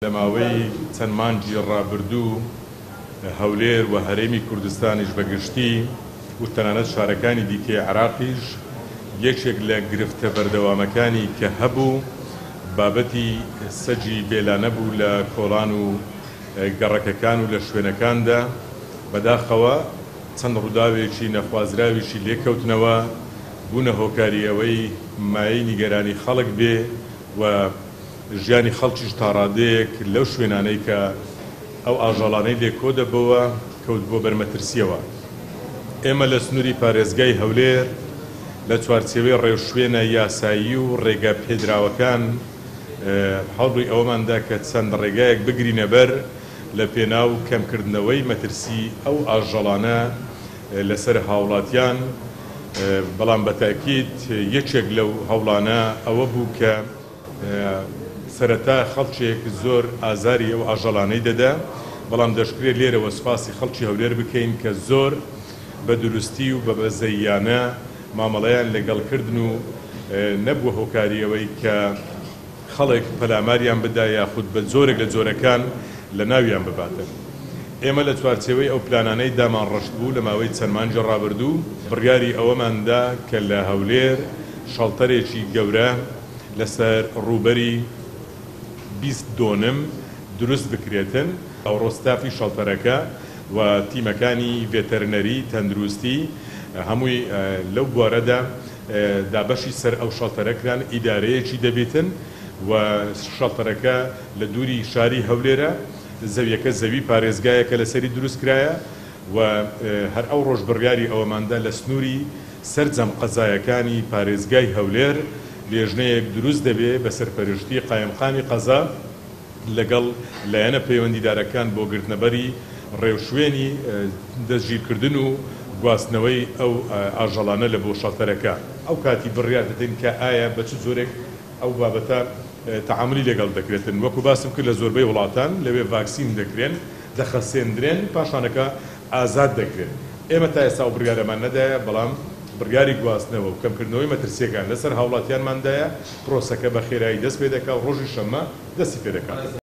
لە ماوەی چەند مانگی ڕابردوو هەولێر و هەرێمی کوردستانیش بە گشتی و تەنانەت شارەکانی دیکەی عێراقیش یەکێک لە گرفتە بەردەوامەکانی کە هەبوو بابەتی سەگی بێلانە بوو لە کۆڵان و گەڕەکەکان و لە شوێنەکاندا. بەداخەوە چەند ڕووداوێکی نەخوازراویشی لێکەوتنەوە بوونە هۆکاری ئەوەی مایەی نیگەرانی خەڵک بێ و ژیانی خەڵکیش تاڕادەیەک لەو شوێنانەی کە ئەو ئاژەڵانەی لێ کۆدەبۆوە کەوتبووە بەر مەترسییەوە. ئێمە لە سنووری پارێزگای هەولێر لە چوارچێوەی ڕێوشوێنە یاسایی و ڕێگە پێدراوەکان هەوڵی ئەوەمان دا کە چەند ڕێگایەک بگرینە بەر لە پێناو کەمکردنەوەی مەترسی ئەو ئاژەڵانە لەسەر هاوڵاتیان، بەڵام بە تەئکید یەکێک لەو هەوڵانە ئەوە بوو کە سەرەتا خەڵکێک زۆر ئازاری ئەو ئاژەڵانەی دەدا، بەڵام دەشکرێت لێرەوە سوپاسی خەڵکی هەولێر بکەین کە زۆر بە دروستی و بە بەزەییانە مامەڵەیان لەگەڵ کردن و نەبووە هۆکاری ئەوەی کە خەڵک پەلاماریان بدا یاخود بە جۆرێک لە جۆرەکان لەناویان بباتن. ئێمە لە چوارچێوەی ئەو پلانانەی دامانڕشتبوو لە ماوەی چەند مانگی ڕابردوو بڕیاری ئەوەمان دا کە لە هەولێر شەڵتەرێکی گەورە لەسەر ڕووبەری 20 دۆنم دروست بکرێتن. ئەوڕۆ ستافی شەڵتەرەکە و تیمەکانی ڤێتەرنەری، تەندروستی، هەمووی لەو بوارەدا دابەشی سەر ئەو شەڵتەرە کران، ئیدارەیەکی دەبیتن و شەڵتەرەکە لە دووری شاری هەولێرە، زەویەکە زەوی پارێزگایە کە لەسەری دروست کرایە و هەر ئەو ڕۆژ بڕیاری ئەوەماندا لە سنووری سەرجەم قەزایەکانی پارێزگای هەولێر لێژنەیەک دروست دەبێ بە سەرپەرشتی قایمقامی قەزا لەگەڵ لایەنە پەیوەندیدارەکان بۆ گرتنەبەری ڕێوشوێنی دەستگیرکردن و گواستنەوەی ئەو ئاژەڵانە لە بۆ شەڵتەرەکە. ئەو کاتی بڕیار دەدەین کە ئایا بە چ جۆرێک ئەو بابەتە تەعامولی لەگەڵ دەکرێتن. وەکو باسم کرد لە زۆربەی وڵاتان لەوێ ڤاکسین دەکرێن، دەخەسێندرێن، پاشانەکە ئازاد دەکرێن. ئێمە تا ئێستا ئەو بڕیارەمان نەدایە، بەڵام بڕیاری گواستنەوە و کەمکردنەوەی مەترسییەکان لەسەر هاوڵاتیانمان دایە، پرۆسەکە بە خێرایی دەست پێدەکا و ڕۆژی شەممە دەستی پێدەکات.